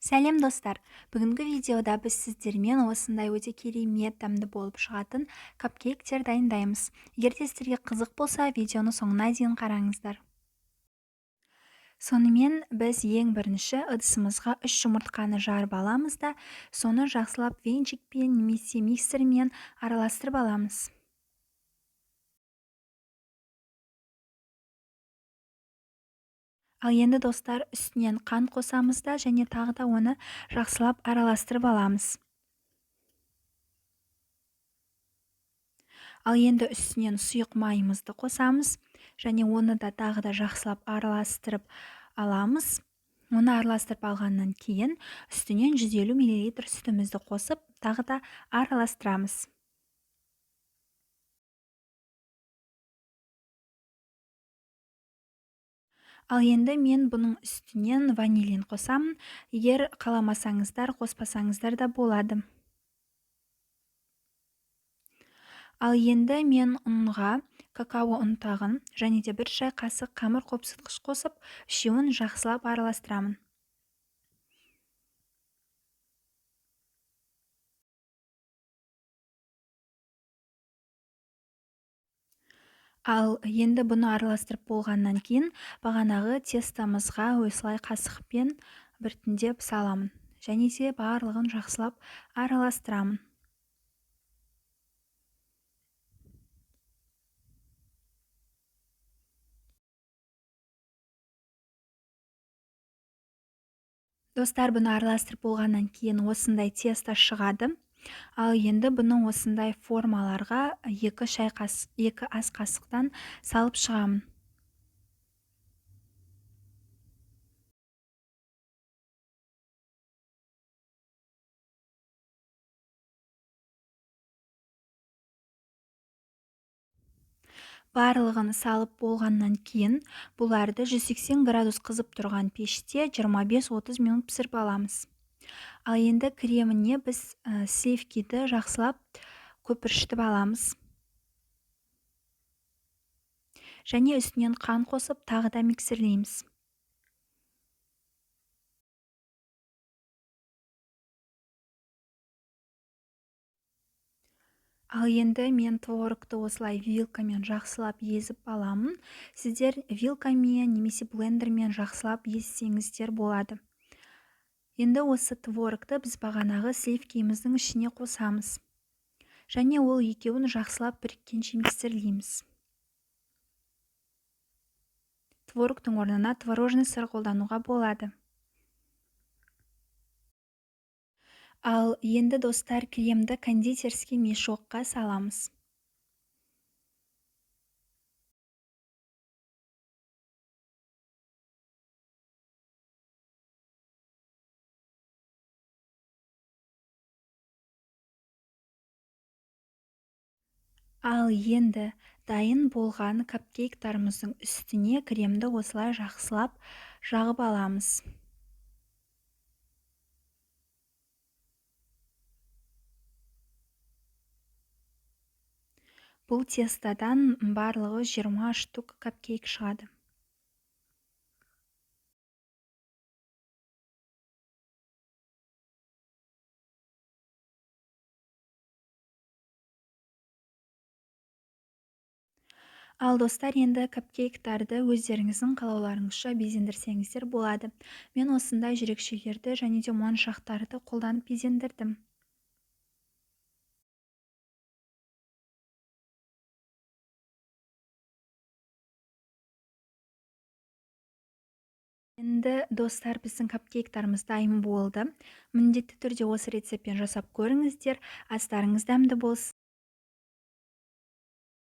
Сәлем, достар! Бүгінгі видеода біз сіздермен осындай өте керемет дәмді болып шығатын капкейктер дайындаймыз. Егер де сіздерге қызық болса, видеоны соңына дейін қараңыздар. Сонымен, біз ең бірінші ыдысымызға 3 жұмыртқаны жарып аламыз да, соны жақсылап венчикпен немесе миксермен араластырып аламыз. Ал енді, достар, үстінен қант қосамыз да, және тағы да оны жақсылап араластырып аламыз. Ал енді үстінен сұйық майымызды қосамыз және оны да тағы да жақсылап араластырып аламыз. Оны араластырып алғаннан кейін үстінен 150 мл сүтімізді қосып, тағы да араластырамыз. Ал енді мен бұның үстінен ванилин қосамын. Егер қаламасаңыздар, қоспасаңыздар да болады. Ал енді мен ұнға какао ұнтағын және де 1 шай қасық қамыр қопсытқыш қосып, үшеуін жақсылап араластырамын. Ал енді бұны араластырып болғаннан кейін бағанағы тестомызға осылай қасықпен біртіндеп саламын. Және де барлығын жақсылап араластырамын. Достар, бұны араластырып болғаннан кейін осындай тесто шығады. Ал енді бұны осындай формаларға 2 ас қасықтан салып шығамын. Барлығын салып болғаннан кейін бұларды 180 градус қызып тұрған пеште 25-30 минут пісіріп аламыз. Ал енді креміне біз сливкиді жақсылап көпіршітіп аламыз. Және үстінен қан қосып, тағы да миксерлейміз. Ал енді мен творогты осылай вилкамен жақсылап езіп аламын. Сіздер вилкамен немесе блендермен жақсылап езсеңіздер болады. Енді осы творогты біз бағанағы сливкиміздің ішіне қосамыз. Және ол екеуін жақсылап біріккенше миксерлейміз. Творогтың орнына творожный сыр қолдануға болады. Ал енді, достар, кремді кондитерский мешокқа саламыз. Ал енді дайын болған капкейктарымыздың үстіне кремді осылай жақсылап жағып аламыз. Бұл тестадан барлығы 20 штук капкейк шығады. Ал, достар, енді капкейктарды өздеріңіздің қалауларыңызша безендірсеңіздер болады. Мен осындай жүрекшелерді және де моншақтарды қолданып безендірдім. Енді, достар, біздің капкейктарымыз дайын болды. Міндетті түрде осы рецептпен жасап көріңіздер. Астарыңыз дәмді болсын.